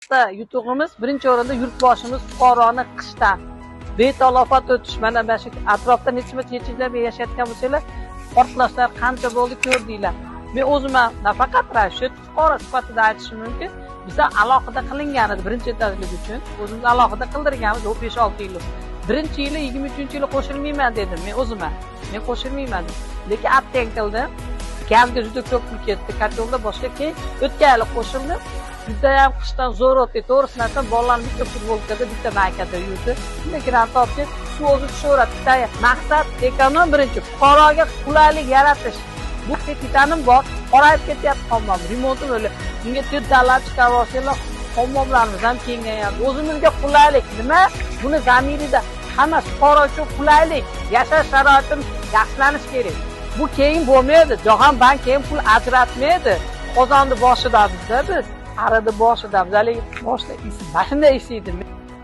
Katta yutug'imiz birinchi o'rinda yurtboshimiz fuqaroni qishdan betalofat o'tish. Mana shu atrofda necha yillar yashayotgan bo'lsanglar, portlashlar qancha bo'ldi ko'rdinglar. Men o'zim ham nafaqat shu fuqaro sifatida aytishim mumkin, biza alohida qilingan edi birinchi etajlik uchun. O'zimiz alohida qildirganmiz 5-6 yil. Birinchi yili 23-yili qo'shilmayman dedim men o'zim. Men qo'shilmayman dedim. Lekin attang qildim. Gazga juda ko'p pul ketdi, kotelda boshqa, keyin o'tgan yili qo'shildim. Judayam qishdan zo'r o'tdi. To'g'risini aytsam, bolalar bitta futbolkada, bitta maykada yurdi. Shunday grant olib, suv o'zi tushaveradi. Maqsad ekonom birinchi, fuqaroga qulaylik yaratish. Bu titanim bor, qorayib ketyapti hammom. Remonti o'yla. Bunga to'rttalab chiqarib olsanglar, hammomlarimiz ham kengayadi. O'zimizga qulaylik nima? Buni zamirida hamma fuqaro uchun qulaylik, yashash sharoitimiz yaxshilanishi kerak. Bu keyin bo'lmaydi. Jahon bank keyin pul ajratmaydi. Qozonni boshida biz, arada boshida, haligi boshida mana shunday isiydi.